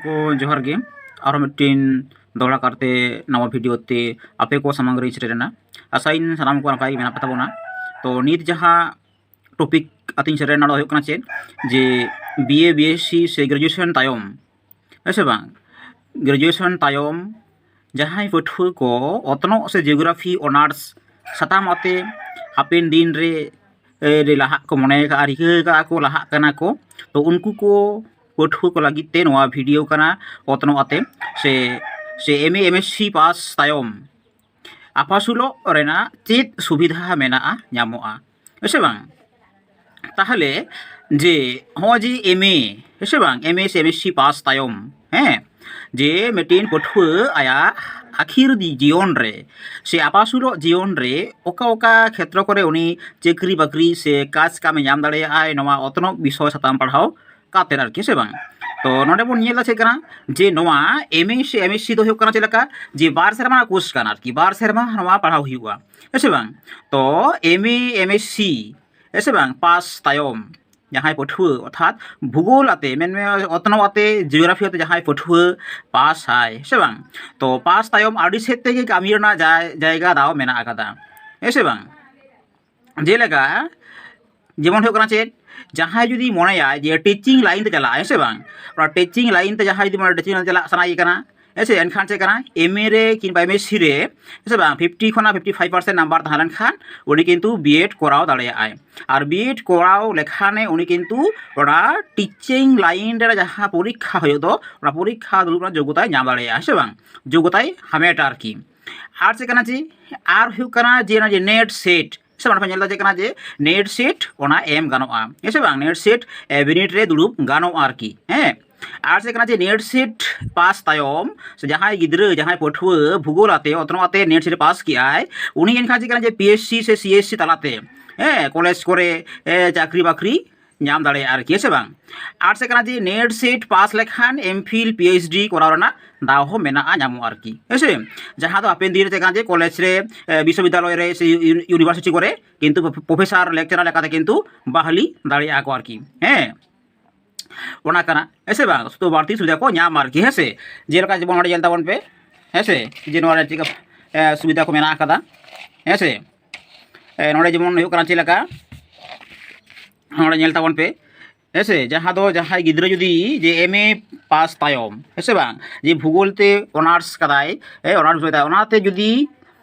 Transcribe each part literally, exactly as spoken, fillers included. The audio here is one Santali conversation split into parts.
ᱠᱚ ᱡᱚᱦᱟᱨ ᱜᱮ᱾ ᱟᱨᱦᱚᱸ ᱢᱤᱫᱴᱤᱱ ᱫᱚᱦᱲᱟ ᱠᱟᱨᱛᱮ ᱱᱟᱣᱟ ᱵᱷᱤᱰᱤᱭᱳ ᱛᱮ ᱟᱯᱮ ᱠᱚ ᱥᱟᱢᱟᱝ ᱨᱮᱧ ᱥᱮᱴᱮᱨᱮᱱᱟ᱾ ᱟᱥᱟᱭᱟᱹᱧ ᱥᱟᱱᱟᱢ ᱠᱚ ᱱᱟᱯᱟᱭ ᱜᱮ ᱢᱮᱱᱟᱜ ᱯᱮ ᱛᱟᱵᱚᱱᱟ᱾ ᱛᱚ ᱱᱤᱛ ᱡᱟᱦᱟᱸ ᱴᱚᱯᱤᱠ ᱟᱛᱤᱧ ᱥᱮᱴᱮᱨᱮᱱᱟ ᱚᱱᱟ ᱫᱚ ᱦᱩᱭᱩᱜ ᱠᱟᱱᱟ ᱪᱮᱫ, ᱡᱮ B A B S C ᱥᱮ ᱜᱨᱮᱡᱩᱭᱮᱥᱚᱱ ᱛᱟᱭᱚᱢ, ᱦᱮᱸ ᱥᱮ ᱵᱟᱝ, ᱜᱨᱮᱡᱩᱭᱮᱥᱚᱱ ᱛᱟᱭᱚᱢ ᱡᱟᱦᱟᱸᱭ ᱯᱟᱹᱴᱷᱩᱣᱟᱹ ᱠᱚ ᱚᱛᱱᱚᱜ ᱥᱮ ᱡᱤᱭᱳᱜᱨᱟᱯᱷᱤ ᱚᱱᱟᱨᱥ ᱥᱟᱛᱟᱢ ᱟᱛᱮ ᱦᱟᱯᱮᱱ ᱫᱤᱱ ᱨᱮ ᱮ, ᱨᱮ ᱞᱟᱦᱟᱜ ᱠᱚ ᱢᱚᱱᱮ ᱟᱠᱟᱫᱼᱟ, ᱨᱤᱠᱟᱹ ᱟᱠᱟᱫᱼᱟ ᱠᱚ, ᱞᱟᱦᱟᱜ ᱠᱟᱱᱟ ᱠᱚ, ᱛᱚ ᱩᱱᱠᱩ ᱠᱚ ᱯᱟᱹᱴᱷᱩᱣᱟᱹ ᱠᱚ ᱞᱟᱹᱜᱤᱫ ᱛᱮ ᱱᱚᱣᱟ ᱵᱷᱤᱰᱤᱭᱳ ᱠᱟᱱᱟ ᱚᱛᱱᱚᱜ ᱟᱛᱮ᱾ ᱥᱮ ᱥᱮ ᱮᱢ ᱮ ᱮᱢ ᱮᱥ ᱥᱤ ᱯᱟᱥ ᱛᱟᱭᱚᱢ ᱟᱯᱟᱥᱩᱞᱚᱜ ᱨᱮᱱᱟᱜ ᱪᱮᱫ ᱥᱩᱵᱤᱫᱷᱟ ᱢᱮᱱᱟᱜᱼᱟ, ᱧᱟᱢᱚᱜᱼᱟ, ᱦᱮᱸ ᱥᱮ ᱵᱟᱝ? ᱛᱟᱦᱚᱞᱮ ᱡᱮ ᱱᱚᱜᱼᱚᱭ ᱡᱮ ᱮᱢ ᱮ, ᱦᱮᱸ ᱥᱮ ᱵᱟᱝ, ᱮᱢ ᱮ ᱥᱮ ᱮᱢ ᱮᱥ ᱥᱤ ᱯᱟᱥ ᱛᱟᱭᱚᱢ, ᱦᱮᱸ, ᱡᱮ ᱢᱤᱫᱴᱤᱱ ᱯᱟᱹᱴᱷᱩᱣᱟᱹ ᱟᱭᱟᱜ ᱟᱹᱠᱷᱤᱨ ᱡᱤ- ᱡᱤᱭᱚᱱ ᱨᱮ ᱥᱮ ᱟᱯᱟᱥᱩᱞᱚᱜ ᱡᱤᱭᱚᱱ ᱨᱮ ᱚᱠᱟ ᱚᱠᱟ ᱠᱷᱮᱛᱨᱚ ᱠᱚᱨᱮ ᱩᱱᱤ ᱪᱟᱹᱠᱨᱤ ᱵᱟᱹᱠᱨᱤ ᱥᱮ ᱠᱟᱡᱽ ᱠᱟᱢᱮ ᱧᱟᱢ ᱫᱟᱲᱮᱭᱟᱜᱼᱟᱭ, ᱱᱚᱣᱟ ᱚᱛᱱᱚᱜ ᱵᱤᱥᱚᱭ ᱥᱟᱛᱟᱢ ᱯᱟᱲᱦᱟᱣ ᱠᱟᱛᱮᱫ ᱟᱨᱠᱤ, ᱥᱮ ᱵᱟᱝ? ᱛᱚ ᱱᱚᱰᱮ ᱵᱚᱱ ᱧᱮᱞ ᱮᱫᱟ ᱪᱮᱫ ᱠᱟᱱᱟ, ᱡᱮ ᱱᱚᱣᱟ ᱮᱢ ᱮ ᱥᱮ ᱮᱢ ᱮᱥ ᱥᱤ ᱫᱚ ᱦᱩᱭᱩᱜ ᱠᱟᱱᱟ ᱪᱮᱫ ᱞᱮᱠᱟ, ᱡᱮ ᱵᱟᱨ ᱥᱮᱨᱢᱟ ᱨᱮᱱᱟᱜ ᱠᱳᱨᱥ ᱠᱟᱱᱟ ᱟᱨᱠᱤ, ᱵᱟᱨ ᱥᱮᱨᱢᱟ ᱱᱚᱣᱟ ᱯᱟᱲᱦᱟᱣ ᱦᱩᱭᱩᱜᱼᱟ, ᱦᱮᱸ ᱥᱮ ᱵᱟᱝ? ᱛᱚ ᱮᱢ ᱮ ᱮᱢ ᱮᱥ ᱥᱤ, ᱦᱮᱸ ᱥᱮ ᱵᱟᱝ, ᱯᱟᱥ ᱛᱟᱭᱚᱢ ᱡᱟᱦᱟᱸᱭ ᱯᱟᱹᱴᱷᱩᱣᱟᱹ ᱚᱨᱛᱷᱟᱛ ᱵᱷᱩᱜᱳᱞ ᱟᱛᱮ, ᱢᱮᱱᱢᱮ ᱚᱛᱱᱚᱜ ᱟᱛᱮ, ᱡᱤᱭᱳᱜᱨᱟᱯᱷᱤ ᱟᱛᱮ ᱡᱟᱦᱟᱸᱭ ᱯᱟᱹᱴᱷᱩᱣᱟᱹ ᱯᱟᱥ ᱟᱭ, ᱦᱮᱸ ᱥᱮ ᱵᱟᱝ, ᱛᱚ ᱯᱟᱥ ᱛᱟᱭᱚᱢ ᱟᱹᱰᱤ ᱥᱮᱫ ᱛᱮᱜᱮ ᱠᱟᱹᱢᱤ ᱨᱮᱱᱟᱜ ᱡᱟᱭ- ᱡᱟᱭᱜᱟ ᱫᱟᱣ ᱢᱮᱱᱟᱜ ᱟᱠᱟᱫᱟ, ᱦᱮᱸ ᱥᱮ ᱵᱟᱝ? ᱡᱮᱞᱮᱠᱟ ᱡᱮᱢᱚᱱ ᱦᱩᱭᱩᱜ ᱠᱟᱱᱟ ᱪᱮᱫ, ᱡᱟᱦᱟᱸᱭ ᱡᱩᱫᱤ ᱢᱚᱱᱮᱭᱟᱭ ᱡᱮ ᱴᱤᱪᱤᱝ ᱞᱟᱭᱤᱱ ᱛᱮ ᱪᱟᱞᱟᱜᱼᱟ, ᱦᱮᱸ ᱥᱮ ᱵᱟᱝ, ᱚᱱᱟ ᱴᱤᱪᱤᱝ ᱞᱟᱭᱤᱱ ᱛᱮ ᱡᱟᱦᱟᱸᱭ ᱡᱩᱫᱤ ᱢᱚᱱᱮ ᱴᱤᱪᱤᱝ ᱞᱟᱭᱤᱱ ᱛᱮ ᱪᱟᱞᱟᱜ ᱥᱟᱱᱟᱭᱮ ᱠᱟᱱᱟ, ᱦᱮᱸ ᱥᱮ, ᱮᱱᱠᱷᱟᱱ ᱪᱮᱫ ᱠᱟᱱᱟ, ᱮᱢ ᱮ ᱨᱮ ᱠᱤᱝᱵᱟ ᱮᱢ ᱮᱥ ᱥᱤ ᱨᱮ, ᱦᱮᱸ ᱥᱮ ᱵᱟᱝ, ᱯᱷᱤᱯᱴᱤ ᱠᱷᱚᱱᱟᱜ ᱯᱷᱤᱯᱴᱤ ᱯᱷᱟᱭᱤᱵᱷ ᱯᱟᱨᱥᱮᱱᱴ ᱱᱟᱢᱵᱟᱨ ᱛᱟᱦᱮᱸ ᱞᱮᱱᱠᱷᱟᱱ ᱩᱱᱤ ᱠᱤᱱᱛᱩ ᱵᱤ ᱮᱰ ᱠᱚᱨᱟᱣ ᱫᱟᱲᱮᱭᱟᱜᱼᱟᱭ᱾ ᱟᱨ ᱵᱤ ᱮᱰ ᱠᱚᱨᱟᱣ ᱞᱮᱠᱷᱟᱱᱮ ᱩᱱᱤ ᱠᱤᱱᱛᱩ ᱚᱱᱟ ᱴᱤᱪᱤᱝ ᱞᱟᱭᱤᱱ ᱨᱮ ᱡᱟᱦᱟᱸ ᱯᱚᱨᱤᱠᱠᱷᱟ ᱦᱩᱭᱩᱜ ᱫᱚ, ᱚᱱᱟ ᱯᱚᱨᱤᱠᱠᱷᱟ ᱫᱩᱲᱩᱵ ᱨᱮᱱᱟᱜ ᱡᱳᱜᱽᱜᱚᱛᱟᱭ ᱧᱟᱢ ᱫᱟᱲᱮᱭᱟᱜᱼᱟ, ᱦᱮᱸ ᱥᱮ ᱵᱟᱝ, ᱡᱳᱜᱽᱜᱚᱛᱟᱭ ᱦᱟᱢᱮᱴᱟ ᱟᱨᱠᱤ᱾ ᱟᱨ ᱪᱮᱫ ᱠᱟᱱᱟ ᱪᱮ, ᱟᱨ ᱦᱩᱭᱩᱜ ᱠᱟᱱᱟ ᱡᱮ ᱚᱱᱟ ᱡᱮ ᱱᱮᱴ ᱥᱮᱴ, ᱥᱮ ᱚᱱᱟ ᱯᱮ ᱧᱮᱞ ᱮᱫᱟ ᱪᱮᱫ ᱠᱟᱱᱟ, ᱡᱮ ᱱᱮᱴ ᱥᱮᱴ ᱚᱱᱟ ᱮᱢ ᱜᱟᱱᱚᱜᱼᱟ, ᱦᱮᱸ ᱥᱮ ᱵᱟᱝ, ᱱᱮᱴ ᱥᱮᱴ ᱵᱤᱱᱤᱰ ᱨᱮ ᱫᱩᱲᱩᱵ ᱜᱟᱱᱚᱜᱼᱟ ᱟᱨᱠᱤ, ᱦᱮᱸ᱾ ᱟᱨ ᱪᱮᱫ ᱠᱟᱱᱟ ᱡᱮ ᱱᱮᱴ ᱥᱮᱴ ᱯᱟᱥ ᱛᱟᱭᱚᱢ ᱥᱮ ᱡᱟᱦᱟᱸᱭ ᱜᱤᱫᱽᱨᱟᱹ, ᱡᱟᱦᱟᱸᱭ ᱯᱟᱹᱴᱷᱩᱣᱟᱹ ᱵᱷᱩᱜᱳᱞ ᱟᱛᱮ ᱚᱛᱱᱚᱜ ᱟᱛᱮ ᱱᱮᱴ ᱥᱮᱴ ᱯᱟᱥ ᱠᱮᱜᱼᱟᱭ, ᱩᱱᱤ ᱮᱱᱠᱷᱟᱱ ᱪᱮᱫ ᱠᱟᱱᱟ ᱡᱮ ᱯᱤ ᱮᱭᱤᱪ ᱥᱤ ᱥᱮ ᱥᱤ ᱮᱭᱤᱪ ᱥᱤ ᱛᱟᱞᱟᱛᱮ, ᱦᱮᱸ, ᱠᱚᱞᱮᱡᱽ ᱠᱚᱨᱮ, ᱮ, ᱪᱟᱹᱠᱨᱤ ᱵᱟᱹᱠᱨᱤ ᱧᱟᱢ ᱫᱟᱲᱮᱭᱟᱜᱼᱟ ᱟᱨᱠᱤ, ᱦᱮᱸ ᱥᱮ ᱵᱟᱝ? ᱟᱨ ᱪᱮᱫ ᱠᱟᱱᱟ ᱡᱮ ᱱᱮᱴ ᱥᱮᱴ ᱯᱟᱥ ᱞᱮᱠᱷᱟᱱ ᱮᱢ ᱯᱷᱤᱞ ᱯᱤ ᱮᱭᱤᱪ ᱰᱤ ᱠᱚᱨᱟᱣ ᱨᱮᱱᱟᱜ ᱫᱟᱣ ᱦᱚᱸ ᱢᱮᱱᱟᱜᱼᱟ, ᱧᱟᱢᱚᱜᱼᱟ ᱟᱨᱠᱤ, ᱦᱮᱸ ᱥᱮ᱾ ᱡᱟᱦᱟᱸ ᱫᱚ ᱦᱟᱯᱮᱱ ᱫᱤᱱ ᱨᱮ ᱪᱮᱫ ᱠᱟᱱᱟ ᱡᱮ ᱠᱚᱞᱮᱡᱽ ᱨᱮ, ᱮ, ᱵᱤᱥᱥᱚᱵᱤᱫᱽᱫᱟᱞᱚᱭ ᱨᱮ ᱥᱮ ᱤᱭᱩ-, ᱤᱭᱩᱱᱤᱵᱷᱟᱨᱥᱤᱴᱤ ᱠᱚᱨᱮ ᱠᱤᱱᱛᱩ ᱯᱨᱚ-, ᱯᱨᱚᱯᱷᱮᱥᱟᱨ ᱞᱮᱠᱪᱟᱨᱟᱨ ᱞᱮᱠᱟᱛᱮ ᱠᱤᱱᱛᱩ ᱵᱟᱦᱟᱞᱤ ᱫᱟᱲᱮᱭᱟᱜᱼᱟ ᱠᱚ ᱟᱨᱠᱤ, ᱦᱮᱸ᱾ ᱚᱱᱟ ᱠᱟᱱᱟ, ᱦᱮᱸ ᱥᱮ ᱵᱟᱝ? ᱥᱩᱫᱷᱩ ᱵᱟᱹᱲᱛᱤ ᱥᱩᱵᱤᱫᱷᱟ ᱠᱚ ᱧᱟᱢᱟ ᱟᱨᱠᱤ, ᱦᱮᱸ ᱥᱮ? ᱡᱮᱞᱮᱠᱟ ᱡᱮᱢᱚᱱ ᱱᱚᱰᱮ ᱧᱮᱞ ᱛᱟᱵᱚᱱ ᱯᱮ, ᱦᱮᱸ ᱥᱮ, ᱡᱮ ᱱᱚᱣᱟ ᱨᱮ ᱪᱮᱫ ᱞᱮᱠᱟ ᱥᱩᱵᱤᱫᱷᱟ ᱠᱚ ᱢᱮᱱᱟᱜ ᱟᱠᱟᱫᱟ, ᱦᱮᱸ ᱥᱮ? ᱱᱚᱰᱮ ᱡᱮᱢᱚᱱ ᱦᱩᱭᱩᱜ ᱠᱟᱱᱟ ᱪᱮᱫ ᱞᱮᱠᱟ, ᱱᱚᱰᱮ ᱧᱮᱞ ᱛᱟᱵᱚᱱ ᱯᱮ, ᱦᱮᱸ ᱥᱮ? ᱡᱟᱦᱟᱸ ᱫᱚ ᱡᱟᱦᱟᱸᱭ ᱜᱤᱫᱽᱨᱟᱹ ᱡᱩᱫᱤ ᱡᱮ ᱮᱢ ᱮ ᱯᱟᱥ ᱛᱟᱭᱚᱢ, ᱦᱮᱸ ᱥᱮ ᱵᱟᱝ, ᱡᱮ ᱵᱷᱩᱜᱳᱞ ᱛᱮ ᱚᱱᱟᱨᱥ ᱠᱟᱫᱟᱭ, ᱦᱮᱸ, ᱚᱱᱟᱨᱥ ᱦᱩᱭ ᱛᱟᱭ, ᱚᱱᱟᱛᱮ ᱡᱩᱫᱤ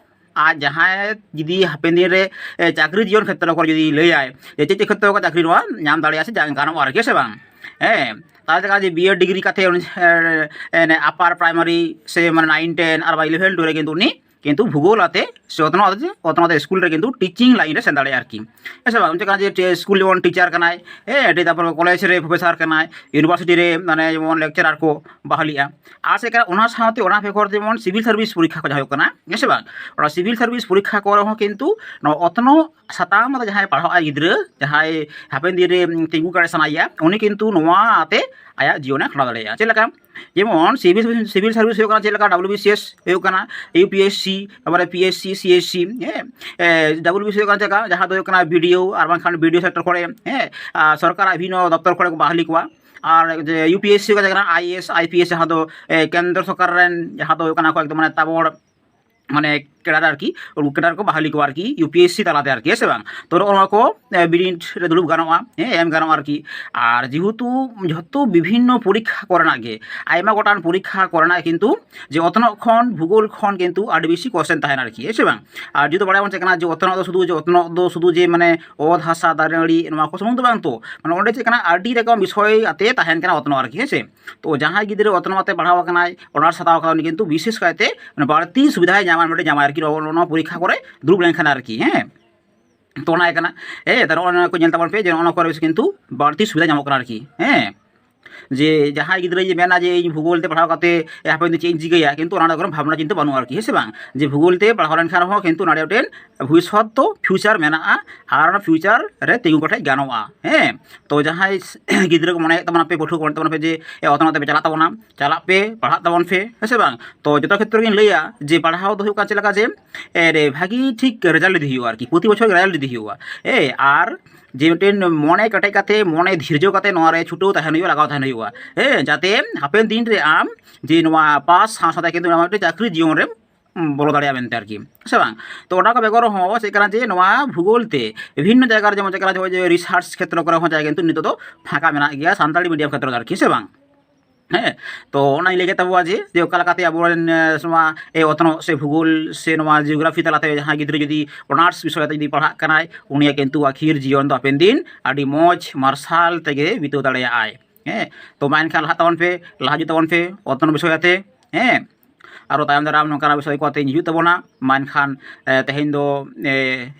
ᱟᱨ ᱡᱟᱦᱟᱸᱭ ᱡᱩᱫᱤ ᱦᱟᱯᱮᱱ ᱫᱤᱱ ᱨᱮ ᱮ, ᱪᱟᱹᱠᱨᱤ ᱡᱤᱭᱚᱱ ᱠᱷᱮᱛᱨᱚ ᱠᱚᱨᱮ ᱡᱩᱫᱤ ᱞᱟᱹᱭᱟᱭ ᱡᱮ ᱪᱮᱫ ᱪᱮᱫ ᱠᱷᱮᱛᱨᱚ ᱠᱚ ᱪᱟᱹᱠᱨᱤ ᱱᱚᱣᱟ ᱧᱟᱢ ᱫᱟᱲᱮᱭᱟᱜᱼᱟ ᱥᱮ ᱡᱟᱝ ᱜᱟᱱᱚᱜᱼᱟ ᱟᱨᱠᱤ, ᱦᱮᱸ ᱥᱮ ᱵᱟᱝ? ᱦᱮᱸ, ᱛᱟᱦᱚᱞᱮ ᱪᱮᱫ ᱞᱮᱠᱟ ᱡᱮ ᱵᱤ ᱮᱰ ᱰᱤᱜᱽᱨᱤ ᱠᱟᱛᱮ ᱩᱱᱤ, ᱮ, ᱮ, upper primary ᱥᱮ ᱢᱟᱱᱮ nine ten ᱟᱨ ᱵᱟᱝ eleven twelve ᱨᱮ ᱠᱤᱱᱛᱩ ᱩᱱᱤ ᱠᱤᱱᱛᱩ ᱵᱷᱩᱜᱳᱞ ᱟᱛᱮ ᱥᱮ ᱚᱛᱱᱚᱜ ᱟᱛᱮ, ᱚᱛᱱᱚᱜ ᱟᱛᱮ ᱥᱠᱩᱞ ᱨᱮ ᱠᱤᱱᱛᱩ teaching line ᱨᱮ ᱥᱮᱱ ᱫᱟᱲᱮᱭᱟᱜᱼᱟ ᱟᱨᱠᱤ, ᱦᱮᱸ ᱥᱮ ᱵᱟᱝ? ᱪᱮᱫ ᱞᱮᱠᱟ ᱡᱮ ᱥᱠᱩᱞ ᱡᱮᱢᱚᱱ ᱴᱤᱪᱟᱨ ᱠᱟᱱᱟᱭ, ᱦᱮᱸ, ᱟᱹᱰᱤ, ᱛᱟᱨᱯᱚᱨ ᱠᱚᱞᱮᱡᱽ ᱨᱮ ᱯᱨᱚᱯᱷᱮᱥᱟᱨ ᱠᱟᱱᱟᱭ, ᱤᱭᱩᱱᱤᱵᱷᱟᱨᱥᱤᱴᱤ ᱨᱮ ᱢᱟᱱᱮ ᱡᱮᱢᱚᱱ ᱞᱮᱠᱪᱟᱨᱟᱨ ᱠᱚ ᱵᱟᱦᱟᱞᱤᱜᱼᱟ᱾ ᱟᱨ ᱪᱮᱫ ᱠᱟᱱᱟ, ᱚᱱᱟ ᱥᱟᱶᱛᱮ ᱚᱱᱟ ᱵᱮᱜᱚᱨ ᱡᱮᱢᱚᱱ ᱥᱤᱵᱤᱞ ᱥᱟᱨᱵᱷᱤᱥ ᱯᱚᱨᱤᱠᱠᱷᱟ ᱠᱚ ᱡᱟᱦᱟᱸ ᱦᱩᱭᱩᱜ ᱠᱟᱱᱟ, ᱦᱮᱸ ᱥᱮ ᱵᱟᱝ? ᱚᱱᱟ ᱥᱤᱵᱤᱞ ᱥᱟᱨᱵᱷᱤᱥ ᱯᱚᱨᱤᱠᱠᱷᱟ ᱠᱚᱨᱮ ᱦᱚᱸ ᱠᱤᱱᱛᱩ ᱱᱚᱣᱟ ᱚᱛᱱᱚᱜ ᱥᱟᱛᱟᱢ ᱨᱮ ᱡᱟᱦᱟᱸᱭ ᱯᱟᱲᱦᱟᱜ ᱟᱭ ᱜᱤᱫᱽᱨᱟᱹ, ᱡᱟᱦᱟᱸᱭ ᱦᱟᱯᱮᱱ ᱫᱤᱱ ᱨᱮ ᱛᱤᱸᱜᱩ ᱠᱟᱲᱮ ᱥᱟᱱᱟᱭᱮᱭᱟ, ᱩᱱᱤ ᱠᱤᱱᱛᱩ ᱱᱚᱣᱟ ᱟᱛᱮ ᱟᱭᱟᱜ ᱡᱤᱭᱚᱱᱮ ᱠᱷᱟᱸᱰᱟᱣ ᱫᱟᱲᱮᱭᱟᱜᱼᱟ᱾ ᱪᱮᱫ ᱞᱮᱠᱟ? ᱡᱮᱢᱚᱱ ᱥᱤᱵᱤᱞ, ᱥᱤᱵᱤᱞ ᱥᱟᱨᱵᱷᱤᱥ ᱦᱩᱭᱩᱜ ᱠᱟᱱᱟ ᱪᱮᱫ ᱞᱮᱠᱟ? ᱰᱟᱵᱞᱤᱭᱩ ᱵᱤ ᱥᱤ ᱮᱥ ᱦᱩᱭᱩᱜ ᱠᱟᱱᱟ, ᱤᱭᱩ ᱯᱤ ᱮᱥ ᱥᱤ, ᱛᱟᱨᱯᱚᱨᱮ P S C, C S C, ᱦᱮᱸ, ᱰᱟᱵᱞᱤᱭᱩ ᱵᱤ ᱥᱤ ᱦᱩᱭᱩᱜ ᱠᱟᱱᱟ ᱪᱮᱫ ᱞᱮᱠᱟ? ᱡᱟᱦᱟᱸ ᱫᱚ ᱦᱩᱭᱩᱜ ᱠᱟᱱᱟ ᱵᱤ ᱰᱤ ᱳ ᱟᱨ ᱵᱟᱝᱠᱷᱟᱱ ᱵᱤ ᱰᱤ ᱳ ᱥᱮᱠᱴᱚᱨ ᱠᱚᱨᱮ, ᱦᱮᱸ, ᱟᱨ ᱥᱚᱨᱠᱟᱨᱟᱜ ᱵᱤᱵᱷᱤᱱᱱᱚ ᱫᱚᱯᱛᱚᱨ ᱠᱚᱨᱮ ᱠᱚ ᱵᱟᱦᱟᱞᱤ ᱠᱚᱣᱟ᱾ ᱟᱨ ᱡᱮ ᱤᱭᱩ ᱯᱤ ᱮᱥ ᱥᱤ ᱠᱟᱛᱮ ᱠᱟᱱᱟ I A S, I P S, ᱡᱟᱦᱟᱸ ᱫᱚ, ᱮ, ᱠᱮᱱᱫᱨᱚ ᱥᱚᱨᱠᱟᱨ ᱨᱮᱱ ᱡᱟᱦᱟᱸ ᱫᱚ ᱦᱩᱭᱩᱜ ᱠᱟᱱᱟ ᱠᱚ ᱮᱠᱫᱚᱢ ᱢᱟᱱᱮ ᱛᱟᱵᱚᱲ ᱢᱟᱱᱮ ᱠᱮᱰᱟᱨ ᱟᱨᱠᱤ, ᱩᱱᱠᱩ ᱠᱮᱰᱟᱨ ᱠᱚ ᱵᱟᱦᱟᱞᱤ ᱠᱚᱣᱟ ᱟᱨᱠᱤ, ᱤᱭᱩ ᱯᱤ ᱮᱥ ᱥᱤ ᱛᱟᱞᱟᱛᱮ ᱟᱨᱠᱤ, ᱦᱮᱸ ᱥᱮ ᱵᱟᱝ? ᱛᱚ ᱱᱚᱜᱼᱚ ᱱᱚᱣᱟ ᱠᱚ, ᱮ, ᱵᱤᱱᱤᱰ ᱨᱮ ᱫᱩᱲᱩᱵ ᱜᱟᱱᱚᱜᱼᱟ, ᱦᱮᱸ, ᱮᱢ ᱜᱟᱱᱚᱜᱼᱟ ᱟᱨᱠᱤ᱾ ᱟᱨ ᱡᱮᱦᱮᱛᱩ ᱡᱷᱚᱛᱚ ᱵᱤᱵᱷᱤᱱᱱᱚ ᱯᱚᱨᱤᱠᱠᱷᱟ ᱠᱚᱨᱮᱱᱟᱜ ᱜᱮ, ᱟᱭᱢᱟ ᱜᱚᱴᱟᱝ ᱯᱚᱨᱤᱠᱠᱷᱟ ᱠᱚᱨᱮᱱᱟᱜ ᱠᱤᱱᱛᱩ ᱡᱮ ᱚᱛᱱᱚᱜ ᱠᱷᱚᱱ, ᱵᱷᱩᱜᱳᱞ ᱠᱷᱚᱱ ᱠᱤᱱᱛᱩ ᱟᱹᱰᱤ ᱵᱮᱥᱤ ᱠᱚᱥᱪᱮᱱ ᱛᱟᱦᱮᱱᱟ ᱟᱨᱠᱤ, ᱦᱮᱸ ᱥᱮ ᱵᱟᱝ? ᱟᱨ ᱡᱩᱫᱤ ᱵᱟᱲᱟᱭ ᱵᱚᱱ ᱪᱮᱫ ᱠᱟᱱᱟ ᱡᱮ ᱚᱛᱱᱚᱜ ᱫᱚ ᱥᱩᱫᱷᱩ, ᱡᱮ ᱚᱛᱱᱚᱜ ᱫᱚ ᱥᱩᱫᱷᱩ ᱡᱮ ᱢᱟᱱᱮ ᱚᱛ ᱦᱟᱥᱟ ᱫᱟᱨᱮ ᱱᱟᱹᱲᱤ ᱱᱚᱣᱟ ᱠᱚ ᱥᱩᱢᱩᱝ ᱫᱚ ᱵᱟᱝ ᱛᱚ, ᱢᱟᱱᱮ ᱚᱸᱰᱮ ᱪᱮᱫ ᱠᱟᱱᱟ ᱟᱹᱰᱤ ᱨᱚᱠᱚᱢ ᱵᱤᱥᱚᱭ ᱟᱛᱮ ᱛᱟᱦᱮᱱ ᱠᱟᱱᱟ ᱚᱛᱱᱚᱜ ᱟᱨᱠᱤ, ᱦᱮᱸ ᱥᱮ? ᱛᱚ ᱡᱟᱦᱟᱸᱭ ᱜᱤᱫᱽᱨᱟᱹ ᱚᱛᱱᱚᱜ ᱟᱛᱮ ᱯᱟᱲᱦᱟᱣ ᱟᱠᱟᱱᱟᱭ, ᱚᱱᱟᱨᱥ ᱦᱟᱛᱟᱣ ᱟᱠᱟᱫᱟ, ᱩᱱᱤ ᱠᱤᱱᱛᱩ ᱵᱤᱥᱮᱥ ᱠᱟᱭᱛᱮ ᱢᱟᱱᱮ ᱵᱟᱹᱲᱛᱤ ᱥᱩᱵᱤᱫᱷᱟᱭ ᱧᱟᱢᱟ ᱱᱚᱰᱮ ᱧᱟᱢᱟ ᱟᱨᱠᱤ, ᱱᱚᱣᱟ, ᱱᱚᱣᱟ ᱯᱚᱨᱤᱠᱠᱷᱟ ᱠᱚᱨᱮ ᱫᱩᱲᱩᱵ ᱞᱮᱱᱠᱷᱟᱱ ᱟᱨᱠᱤ, ᱦᱮᱸ᱾ ᱛᱚ ᱚᱱᱟ ᱠᱟᱱᱟ, ᱦᱮᱸ, ᱛᱟᱦᱞᱮ ᱚᱱᱟ ᱠᱚ ᱧᱮᱞ ᱛᱟᱵᱚᱱ ᱯᱮ ᱡᱮ ᱱᱚᱜᱼᱚ ᱱᱚᱣᱟ ᱠᱚᱨᱮ ᱵᱮᱥᱤ ᱠᱤᱱᱛᱩ ᱵᱟᱹᱲᱛᱤ ᱥᱩᱵᱤᱫᱷᱟ ᱧᱟᱢᱚᱜ ᱠᱟᱱᱟ ᱟᱨᱠᱤ, ᱦᱮᱸ᱾ ᱡᱮ ᱡᱟᱦᱟᱸᱭ ᱜᱤᱫᱽᱨᱟᱹᱭ ᱢᱮᱱᱟ ᱡᱮ ᱤᱧ ᱵᱷᱩᱜᱳᱞ ᱛᱮ ᱯᱟᱲᱦᱟᱣ ᱠᱟᱛᱮ ᱦᱟᱯᱮᱱ ᱫᱤᱱ ᱪᱮᱫ ᱤᱧ ᱪᱤᱠᱟᱹᱭᱟ, ᱠᱤᱱᱛᱩ ᱚᱱᱟ ᱨᱮ ᱠᱳᱱᱳ ᱵᱷᱟᱵᱽᱱᱟ ᱪᱤᱱᱛᱟᱹ ᱵᱟᱹᱱᱩᱜᱼᱟ ᱟᱨᱠᱤ, ᱦᱮᱸ ᱥᱮ ᱵᱟᱝ? ᱡᱮ ᱵᱷᱩᱜᱳᱞ ᱛᱮ ᱯᱟᱲᱦᱟᱣ ᱞᱮᱱᱠᱷᱟᱱ ᱦᱚᱸ ᱠᱤᱱᱛᱩ ᱱᱚᱰᱮ ᱢᱤᱫᱴᱮᱱ ᱵᱷᱚᱵᱤᱥᱥᱚᱛ ᱫᱚ ᱯᱷᱤᱭᱩᱪᱟᱨ ᱢᱮᱱᱟᱜᱼᱟ, ᱟᱨ ᱚᱱᱟ ᱯᱷᱤᱭᱩᱪᱟᱨ ᱨᱮ ᱛᱤᱸᱜᱩ ᱠᱮᱴᱮᱡ ᱜᱟᱱᱚᱜᱼᱟ, ᱦᱮᱸ᱾ ᱛᱚ ᱡᱟᱦᱟᱸᱭ ᱜᱤᱫᱽᱨᱟᱹ ᱠᱚ ᱢᱚᱱᱮᱭᱮᱫ ᱛᱟᱵᱚᱱᱟ ᱯᱮ, ᱯᱟᱹᱴᱷᱩᱣᱟᱹ ᱠᱚ ᱢᱚᱱᱮᱭᱮᱫ ᱛᱟᱵᱚᱱᱟ ᱯᱮ ᱡᱮ ᱮ, ᱚᱛᱱᱚᱜ ᱛᱮᱯᱮ ᱪᱟᱞᱟᱜ ᱛᱟᱵᱚᱱᱟ, ᱪᱟᱞᱟᱜ ᱯᱮ, ᱯᱟᱲᱦᱟᱜ ᱛᱟᱵᱚᱱ ᱯᱮ, ᱦᱮᱸ ᱥᱮ ᱵᱟᱝ? ᱛᱚ ᱡᱚᱛᱚ ᱠᱷᱮᱛᱨᱮ ᱜᱤᱧ ᱞᱟᱹᱭᱟ ᱡᱮ ᱯᱟᱲᱦᱟᱣ ᱫᱚ ᱦᱩᱭᱩᱜ ᱠᱟᱱᱟ ᱪᱮᱫ ᱞᱮᱠᱟ ᱡᱮ, ᱮ, ᱨᱮ ᱵᱷᱟᱹᱜᱤ ᱴᱷᱤᱠ ᱨᱮᱡᱟᱞᱴ ᱤᱫᱤ ᱦᱩᱭᱩᱜᱼᱟ ᱟᱨᱠᱤ, ᱯᱨᱚᱛᱤ ᱵᱚᱪᱷᱚᱨ ᱨᱮᱡᱟᱞᱴ ᱤᱫᱤ ᱦᱩᱭᱩᱜᱼᱟ, ᱮ, ᱟᱨ ᱡᱮ ᱢᱤᱫᱴᱮᱱ ᱢᱚᱱᱮ ᱠᱮᱴᱮᱡ ᱠᱟᱛᱮ, ᱢᱚᱱᱮ ᱫᱷᱤᱨᱡᱚ ᱠᱟᱛᱮ ᱱᱚᱣᱟ ᱨᱮ ᱪᱷᱩᱴᱟᱹᱣ ᱛᱟᱦᱮᱱ ᱦᱩᱭᱩᱜᱼᱟ, ᱞᱟᱜᱟᱣ ᱛᱟᱦᱮᱱ ᱦᱩᱭᱩᱜᱼᱟ᱾ ᱦᱮᱸ, ᱡᱟᱛᱮ ᱦᱟᱯᱮᱱ ᱫᱤᱱ ᱨᱮ ᱟᱢ ᱡᱮ ᱱᱚᱣᱟ ᱯᱟᱥ ᱥᱟᱶ ᱥᱟᱶᱛᱮ ᱠᱤᱱᱛᱩ ᱱᱚᱣᱟ ᱢᱤᱫᱴᱮᱱ ᱪᱟᱹᱠᱨᱤ ᱡᱤᱭᱚᱱ ᱨᱮᱢ ᱵᱚᱞᱚ ᱫᱟᱲᱮᱭᱟᱜᱼᱟ ᱢᱮᱱᱛᱮ ᱟᱨᱠᱤ, ᱥᱮ ᱵᱟᱝ? ᱛᱚ ᱚᱱᱟ ᱠᱚ ᱵᱮᱜᱚᱨ ᱦᱚᱸ ᱪᱮᱫ ᱠᱟᱱᱟ ᱡᱮ ᱱᱚᱣᱟ ᱵᱷᱩᱜᱳᱞ ᱛᱮ ᱵᱤᱵᱷᱤᱱᱱᱚ ᱡᱟᱭᱜᱟ ᱨᱮ, ᱡᱮᱢᱚᱱ ᱪᱮᱫ ᱠᱟᱱᱟ ᱡᱮ ᱨᱤᱥᱟᱨᱪ ᱠᱷᱮᱛᱨᱚ ᱠᱚᱨᱮ ᱦᱚᱸ ᱡᱟᱭᱜᱟ ᱠᱤᱱᱛᱩ ᱱᱤᱛᱚᱜ ᱫᱚ ᱯᱷᱟᱸᱠᱟ ᱢᱮᱱᱟᱜ ᱜᱮᱭᱟ ᱥᱟᱱᱛᱟᱲᱤ ᱢᱤᱰᱤᱭᱟᱢ ᱠᱷᱮᱛᱨᱚ ᱫᱚ ᱟᱨᱠᱤ, ᱥᱮ ᱵᱟᱝ? ᱦᱮᱸ, ᱛᱚ ᱚᱱᱟᱧ ᱞᱟᱹᱭ ᱠᱮᱫ ᱛᱟᱵᱚᱣᱟ ᱡᱮ, ᱡᱮ ᱚᱠᱟ ᱞᱮᱠᱟᱛᱮ ᱟᱵᱚᱨᱮᱱ, ᱮ, ᱱᱚᱣᱟ, ᱮ, ᱚᱛᱱᱚᱜ ᱥᱮ ᱵᱷᱩᱜᱳᱞ ᱥᱮ ᱱᱚᱣᱟ ᱡᱤᱭᱳᱜᱨᱟᱯᱷᱤ ᱛᱟᱞᱟᱛᱮ ᱡᱟᱦᱟᱸᱭ ᱜᱤᱫᱽᱨᱟᱹ ᱡᱩᱫᱤ ᱚᱱᱟᱨᱥ ᱵᱤᱥᱚᱭ ᱛᱮ ᱡᱩᱫᱤ ᱯᱟᱲᱦᱟᱜ ᱠᱟᱱᱟᱭ, ᱩᱱᱤᱭᱟᱜ ᱠᱤᱱᱛᱩ ᱟᱹᱠᱷᱤᱨ ᱡᱤᱭᱚᱱ ᱫᱚ ᱦᱟᱯᱮᱱ ᱫᱤᱱ ᱟᱹᱰᱤ ᱢᱚᱡᱽ ᱢᱟᱨᱥᱟᱞ ᱛᱮᱜᱮ ᱵᱤᱛᱟᱹᱣ ᱫᱟᱲᱮᱭᱟᱜᱼᱟᱭ᱾ ᱦᱮᱸ, ᱛᱚ ᱢᱟ ᱮᱱᱠᱷᱟᱱ ᱞᱟᱦᱟᱜ ᱛᱟᱵᱚᱱ ᱯᱮ, ᱞᱟᱦᱟ ᱦᱤᱡᱩᱜ ᱛᱟᱵᱚᱱ ᱯᱮ ᱚᱛᱱᱚᱜ ᱵᱤᱥᱚᱭ ᱟᱛᱮ᱾ ᱦᱮᱸ, ᱟᱨᱚ ᱛᱟᱭᱚᱢ ᱫᱟᱨᱟᱢ ᱱᱚᱝᱠᱟᱱᱟᱜ ᱵᱤᱥᱚᱭ ᱠᱚ ᱟᱛᱮᱧ ᱦᱤᱡᱩᱜ ᱛᱟᱵᱚᱱᱟ᱾ ᱢᱟ ᱮᱱᱠᱷᱟᱱ, ᱮ, ᱛᱮᱦᱮᱧ ᱫᱚ, ᱮ,